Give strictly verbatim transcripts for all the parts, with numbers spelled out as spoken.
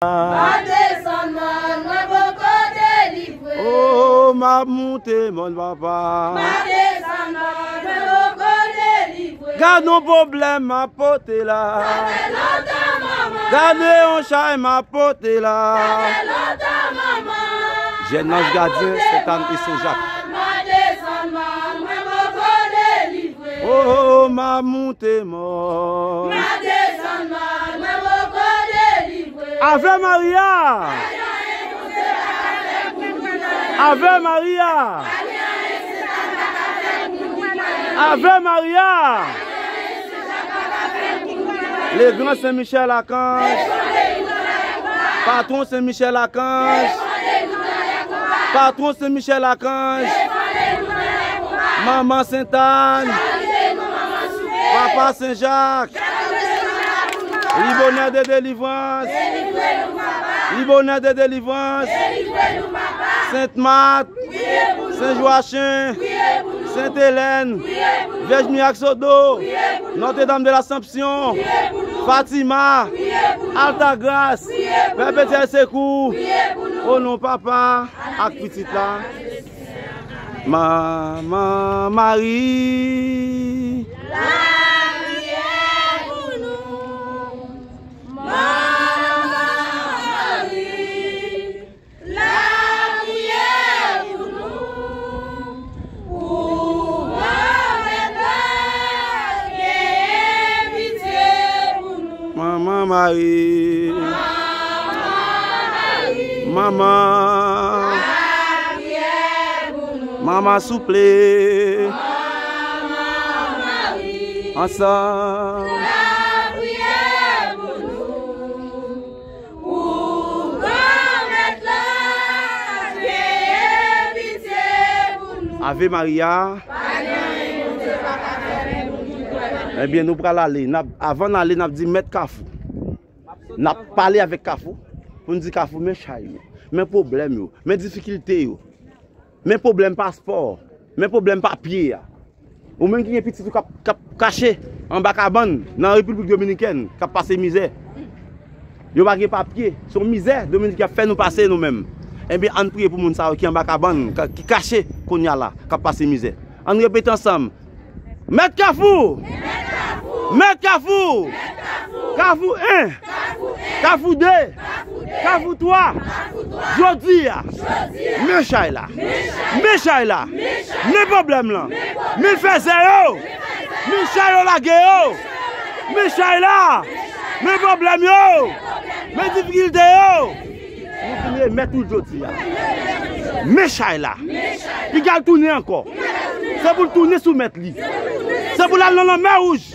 M ap desann mòn, mwen poko delivre. Oh, m ap moute mòn, papa. M ap desann mòn, mwen poko delivre. Gad yon pwoblèm m ap pote la. Sa fè lontan, manman. Gade yon chay m ap pote la. Sa fè lontan, manman. Jèn Anj Gadyen, Sentàn e Sen Jak. M ap desann mòn, mwen poko delivre. Oh, m ap moute mòn. M ap desann mòn, mwen poko delivre. Ave Maria! Ave Maria! Ave Maria! Legran Sen Michèl Akanj. Patwon Sen Michèl Akanj. Patwon Sen Michèl Akanj. Manman Sentàn. Papa Sen Jak. Libonè de delivrans. Libonè de delivrans. Sent Mat. Sen Jwachen, Sent Elèn, Vyèj Mirak Sodo, Notre Dame de l'Assomption, Fatima, Alta Gras, Pèpetyèl Sekou, o non Papa ak Pitit la, Manman Mari. Lapriyè pou nou, Manman Mari. Lapriyè pou nou, pou Granmèt la genyen pitye pou nou. Manman Mari. Manman Mari. Manman. Lapriyè pou nou. Manman souple. Manman Mari. Ansanm. Lapriyè pou nou. Pou Granmèt la genyen pitye pou nou. Ave Maria. Pa gen anyen Bondye pa ka fè pou moun ki kwè nan li. Ebyen, nou pral ale. N ap, avan n ale, n ap di mèt Kafou. N ap pale avèk Kafou pou n di Kafou, men chay yo, men pwoblèm yo, men difikilte yo. Men pwoblèm paspò, men pwoblèm papye a. Ou menm ki gen pitit ou k ap, k ap kache anba kabann nan Repiblik Dominikèn, k ap pase mizè. Yo pa gen papye, se yon mizè Dominik ap fè nou pase nou menm. Ebyen, ann priye pou moun sa yo ki anba kabann, ka-, ki kache kounye a la, k ap pase mizè. Ann repete ansanm. Mèt Kafou! Mèt Kafou! Kafou en! Kafou de! Kafou twa! Jodi a! Men chay la! Men chay la! Men pwoblèm lan! Men fèzè yo! Men chay yo lage yo! Men chay la! Men pwoblèm yo! Men difikilte yo! Nou vin remèt ou jodi a. Men chay la. Piga l tounen ankò. Se pou l tounen sou mèt li. Se pou l al nan lanmè wouj.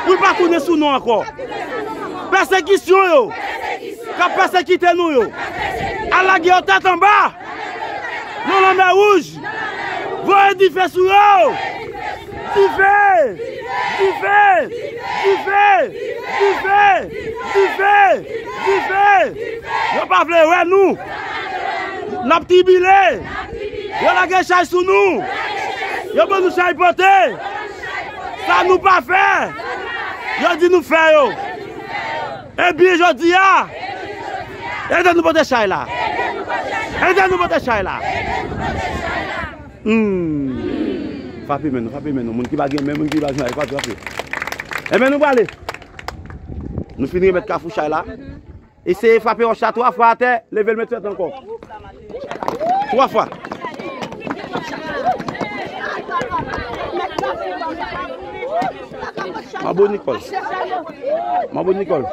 Pou l pa tounen sou nou ankò. Pèsekisyon yo k ap pèsekite nou yo, al lage yo tèt anba. Nan lanmè wouj. Voye dife sou yo. Dife! Dife! Dife! Dife! Dife! Dife! Yo pa vle wè nou. N ap tribile. Yo lage chay sou nou. Yo ban nou chay pote. Sa nou pa fè, yo di nou fè yo. Ebyen, jodi a, ede nou pote chay la. Ede nou pote chay la. Hmm. Frape men nou, frape men nou. Moun ki pa gen men, moun ki pa gen men, frape, frape. Ebyen, nou prale. Nou fin remèt Kafou chay la. Eseye frape wòch la twa fwa atè, leve l met sou tèt ankò. Twa fwa. Manbo Nikòl. Manbo Nikòl.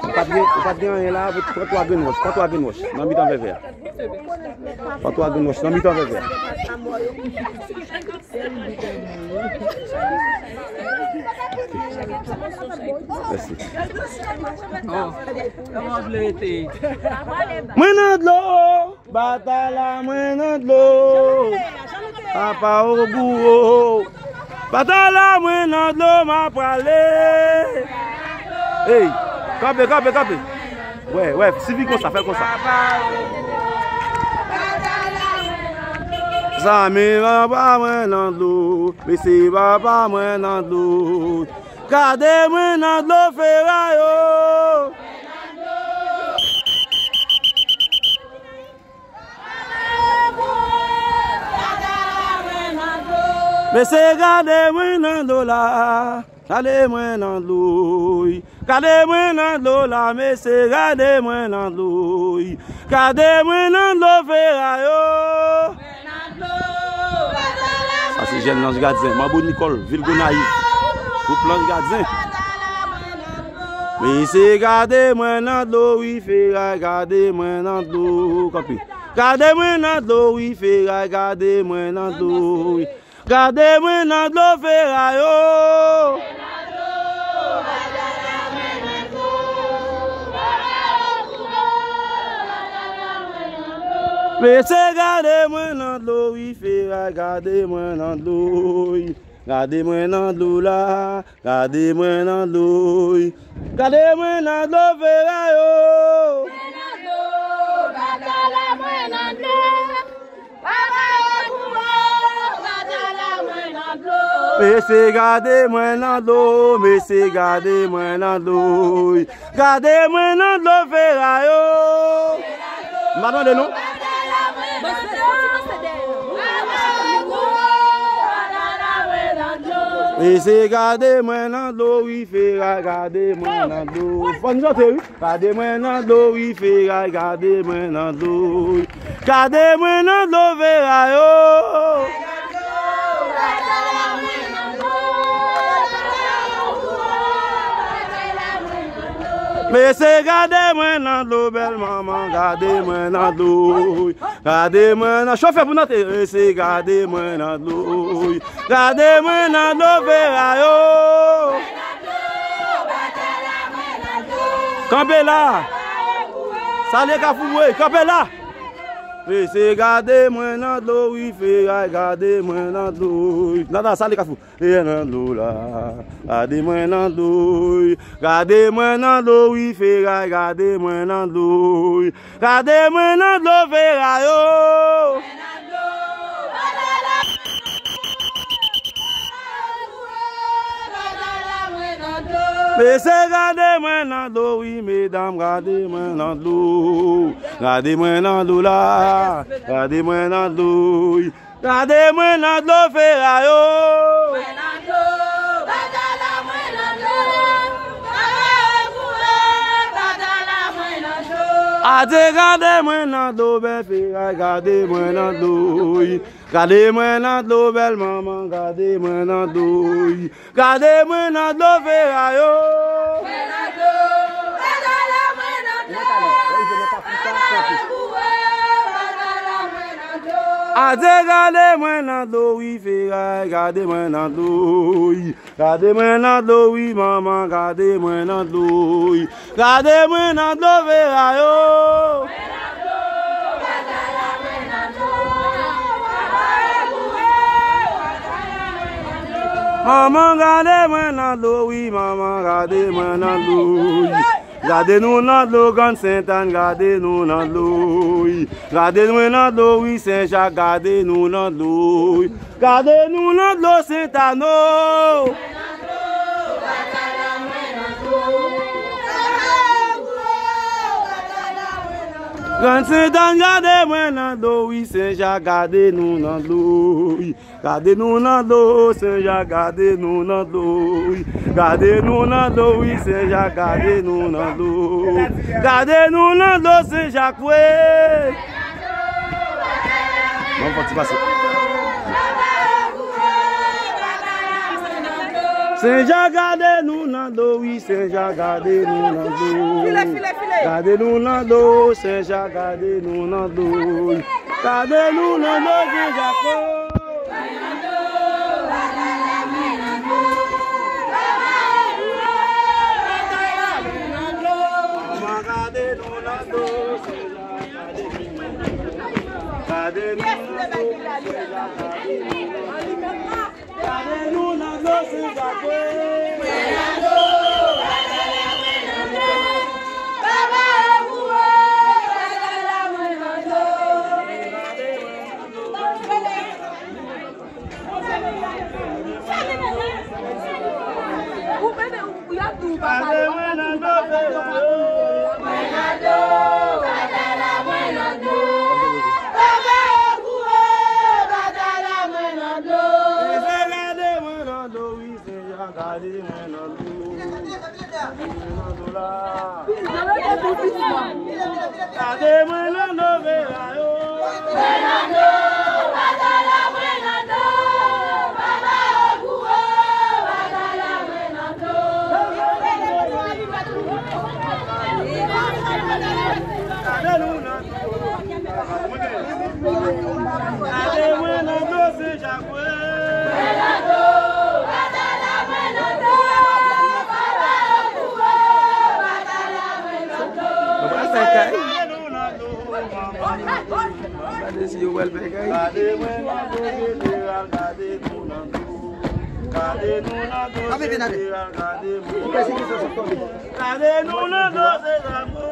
Ou pa t gen, ou pa t gen anyen la, pran twa grenn wòch, pran twa grenn wòch nan mitan vèvè a. Pran twa grenn wòch nan mitan vèvè a. Mèsi. Oh, kòman w vle rete? Mwen nan dlo, batay la, mwen nan dlo. Papa o gou o. Batay la, mwen nan dlo, m ap prale. Ey, kanpe, kanpe, kanpe. Wè, wè, sifi konsa, fè konsa. Zanmi papa mwen nan dlo, mesye papa mwen nan dlo. Gade mwen nan dlo feray o. Mesye, gade mwen nan dlo la, gade mwen nan dlo, wi. Gade mwen nan dlo la, mesye, gade mwen nan dlo, wi. Gade mwen nan dlo, Feray o. Sa se jèn Lanj Gadyen, Manbo Nikòl, vil Gonayiv. Gwoup Lanj Gadyen. Mesye, gade mwen nan dlo, wi, Feray, gade mwen nan dlo. Kanpe. Gade mwen nan dlo, wi, Feray, gade mwen nan dlo, wi. Gade mwen nan dlo, Feray o. Mesye, gade mwen nan dlo, wi, Feray, gade mwen nan dlo, wi. Gade mwen nan dlo la, gade mwen nan dlo, wi. Gade mwen nan dlo, Feray o. Mesye, gade mwen nan dlo, mesye, gade mwen nan dlo, wi. Gade mwen nan dlo, Feray o. M pa tande nou. Mesye, gade mwen nan dlo, wi, Feray, gade mwen nan dlo. Fò n chante, wi. Gade mwen nan dlo, wi, Feray, gade mwen nan dlo, wi. Gade mwen nan dlo, Feray o. Mesye, gade mwen nan dlo, bèl manman, gade mwen nan dlo, wi. Gade mwen nan, chofè pou n antre, mesye, gade mwen nan dlo, wi. Gade mwen nan dlo, Feray o. Kanpe la. Salye Kafou, wi, kanpe la. Mesye, gade mwen nan dlo, wi, Feray, gade mwen nan dlo, wi. Nada, salye Kafou. E nan dlo la, gade mwen nan dlo, wi. Gade mwen nan dlo, wi, Feray, gade mwen nan dlo, wi. Gade mwen nan dlo, Feray o. Mesye, gade mwen nan dlo, wi, medam, gade mwen nan dlo. Gade mwen nan dlo la, gade mwen nan dlo, wi. Gade mwen nan dlo, Feray o. Mwen nan dlo, batay la, mwen nan dlo. Papa o kouraj, batay la, mwen nan dlo. Adye, gade mwen nan dlo, bèl Feray, gade mwen nan dlo, wi. Gade mwen nan dlo, bèl manman, gade mwen nan dlo, wi. Gade mwen nan dlo, Feray o. Mwen nan dlo, batay la, mwen nan dlo. Papa o kouraj, batay la, mwen nan dlo. Adye, gade mwen nan dlo, wi, Feray, gade mwen nan dlo, wi. Gade mwen nan dlo, wi, manman, gade mwen nan dlo, wi. Gade mwen nan dlo, Feray o. Manman, gade mwen nan dlo, wi, manman, gade mwen nan dlo, wi. Gade nou nan dlo, Grann Sentàn, gade nou nan dlo, wi. Gade mwen nan dlo, wi, Sen Jak, gade nou nan dlo, wi. Gade nou nan dlo, Sentàn o. Grann Sentàn, gade mwen nan dlo, wi, Sen Jak, gade nou nan dlo, wi. Gade nou nan dlo, Sen Jak, gade nou nan dlo, wi. Gade nou nan dlo, wi, Sen Jak, gade nou nan dlo. Gade nou nan dlo, Sen Jak, wi. Ban m fè ti pase. Sen Jak, gade nou nan dlo, wi, Sen Jak, gade nou nan dlo. Gade nou nan dlo, Sen Jak, gade nou nan dlo, wi. Gade nou nan dlo, Sen Jak o. Manman, gade nou nan dlo, Sen Jak, gade nou nan dlo. Gade nou nan dlo, Sen Jak, gade nou nan dlo. Gade nou nan dlo, Sen Jak, wi. Gade si yo pral fè kay. Gade nou nan do, se zago.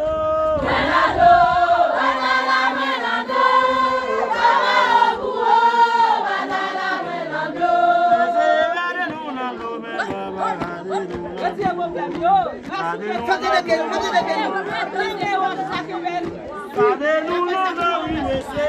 Mesye, gade nou nan do, men papa, gade nou nan do. Gade nou nan do, wi, mesye.